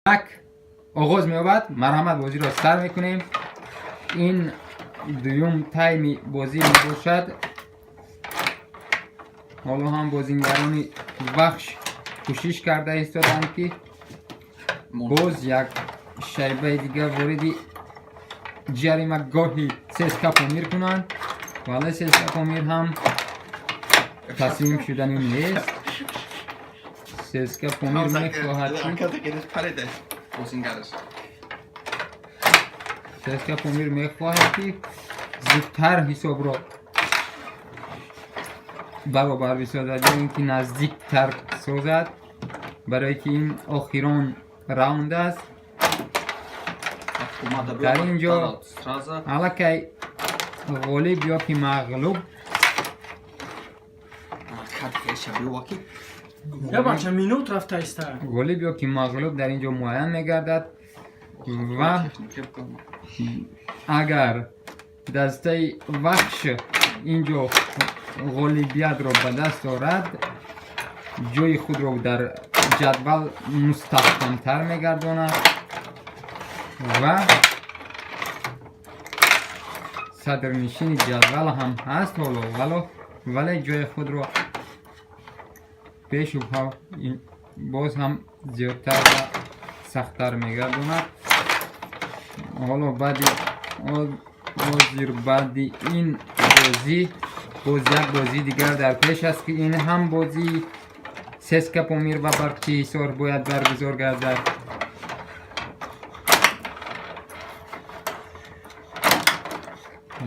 Як оғоз меёбад. Марҳамат, бозиро сар мекунем. Ин дуюм тайми бозӣ мебошад. Ҳоло ҳам бозингарони Вахш кӯшиш карда истоданд, ки боз як шайбаи дигар вориди ҷаримагоҳи ЦСКА Помир кунанд, вале ЦСКА Помир ҳам таслим шудани нест. ЦСКА Помир мехоҳад ки ЦСКА Помир мехоҳад, ки зудтар ҳисобро баробар бисозад ё ин ки наздиктар созад, барое ки ин охирон раунд аст. Дар ин ҷо аллакай ғолиб ё ки мағлуб Я бача минут рафта иста. Ғолиб ё ки мағлуб дар ин ҷо муайян мегардад. Ва агар дастаи Вахш ин ҷо ғолибиятро ба даст орад, ҷои худро дар ҷадвал мустаҳкамтар мегардонад ва садрнишини ҷадвал ҳам ҳаст ҳоло, вало вале ҷои худро бешубҳа боз ҳам зиёдтар ва сахттар мегардонад. Ҳоло баъди ҳозир, баъди ин бозӣ, боз як бозии дигар дар пеш аст, ки ин ҳам бозии ЦСКА Помир ва Барқчи Ҳисор бояд баргузор гардад.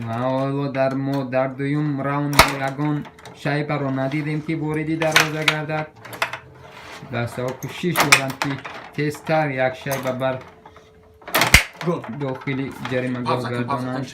Ва ҳоло дар мо дар дуюм раунд ягон шайбаро надидем, ки вориди дарвоза гардад. Дастаҳо кӯшиш доранд, ки тезтар як шайба бар дохили ҷаримагоҳ гардонанд.